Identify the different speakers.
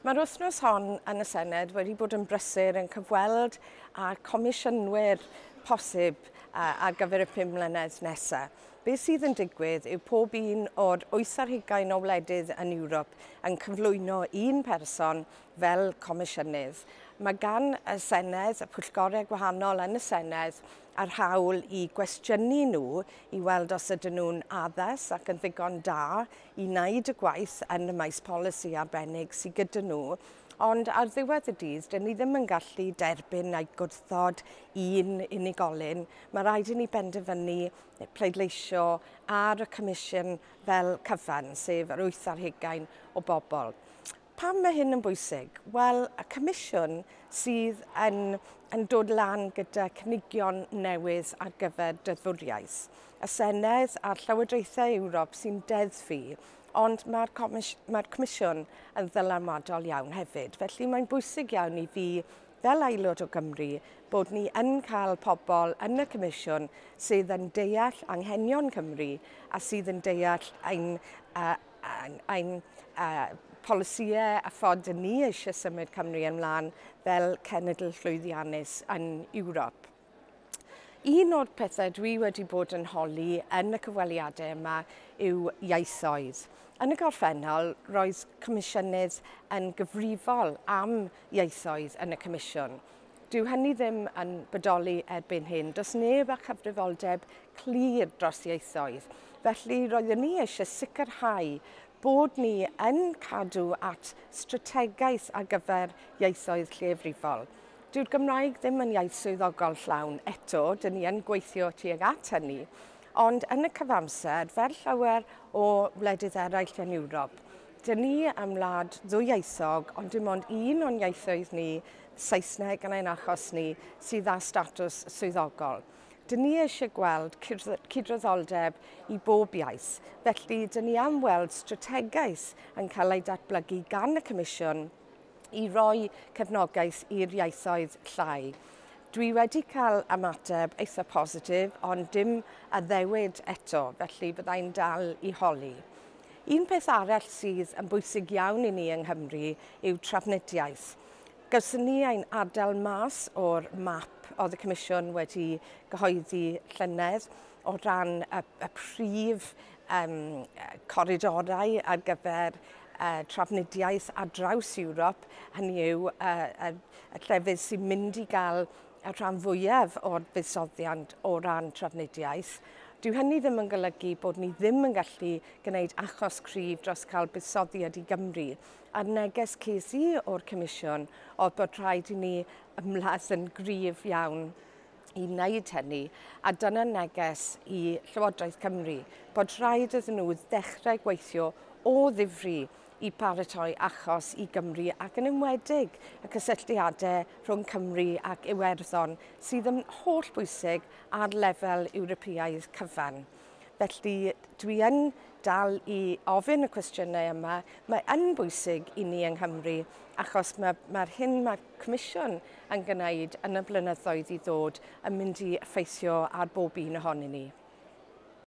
Speaker 1: Mae'r wythnos hon yn y Senedd wedi bod yn brysur yn cyfweld â comisiynwyr posib ar gyfer y 5 mlynedd nesaf. Be sydd yn digwydd yw pob un o'r 28 o wledydd yn Ewrop yn cyflwyno un person fel comisiynydd. Mae gan y Senedd, y pwyllgorau gwahanol yn y Senedd, a'r hawl i gwestiynu nhw i weld os ydyn nhw'n addas ac yn ddigon da i wneud y gwaith yn y maes polisi arbennig sydd gyda nhw. Ond ar ddiwedd y dydd, dyn ni ddim yn gallu derbyn neu gwrthod un unigolyn. Mae rhaid i ni benderfynu pleidleisio ar y comisiwn fel cyfan, sef yr 28 o bobl. Pam mae hyn yn bwysig? Wel, y comisiwn sydd yn dod lan gyda cynigion newydd ar gyfer deddfwriaeth. Y Senedd a'r Llywodraethau Ewrop sy'n deddfu, ond mae'r comisiwn yn ddylanwadol iawn hefyd. Felly mae'n bwysig iawn i fi, fel aelod o Gymru, bod ni yn cael pobl yn y comisiwn sydd yn deall anghenion Cymru a sydd yn deall ein polisïau a ffordd ni eisiau symud Cymru ymlaen fel cenedl llwyddiannus yn Ewrop. Un o'r pethau dwi wedi bod yn holi yn y cyfweliadau yma yw ieithoedd. Yn y gorffennol, roedd comisiynydd yn gyfrifol am ieithoedd yn y comisiwn. Dyw hynny ddim yn bodoli erbyn hyn. Does neb â chyfrifoldeb clir dros ieithoedd. Felly roeddwn ni eisiau sicrhau bod ni yn cadw at strategaeth ar gyfer ieithoedd lleiafrifol. Dyw'r Gymraeg ddim yn iaith swyddogol llawn eto, dyn ni yn gweithio tuag at hynny, ond yn y cyfamser, fel llawer o wledydd eraill yn Ewrop, dyn ni am wlad ddwyieithog, ond dim ond un o'n ieithoedd ni, Saesneg yn ein achos ni, sydd â statws swyddogol. Dyn ni eisiau gweld cydraddoldeb i bob iaith, felly dyn ni am weld strategaeth yn cael ei datblygu gan y Comisiwn i roi cefnogaeth i'r ieithoedd llai. Dwi wedi cael ymateb eitha positif, ond dim addewid eto, felly byddai'n dal i holi. Un peth arall sydd yn bwysig iawn i ni yng Nghymru yw trafnidiaeth. Gawson ni ein adael mas o'r map oedd y Comisiwn wedi gyhoeddi llynedd o ran y prif coridorau ar gyfer trafnidiaeth ar draws Ewrop, hynny yw y llefydd sy'n mynd i gael y rhan fwyaf o'r buddsoddiant o ran trafnidiaeth. Dyw hynny ddim yn golygu bod ni ddim yn gallu gwneud achos cryf dros cael buddsoddiad i Gymru. A'r neges ces i o'r Comisiwn oedd bod rhaid i ni ymladd yn gryf iawn i wneud hynny, a dyna neges i Llywodraeth Cymru, bod rhaid iddyn nhw ddechrau gweithio o ddifri i paratoi achos i Gymru ac yn enwedig y cysylltiadau rhwng Cymru ac Iwerddon sydd yn holl bwysig ar lefel Ewropeaidd cyfan. Felly dwi yn dal i ofyn y cwestiynau yma. Mae yn bwysig i ni yng Nghymru achos mae'r hyn mae'r Comisiwn yn gwneud yn y blynyddoedd i ddod yn mynd i effeithio ar bob un ohonyn ni.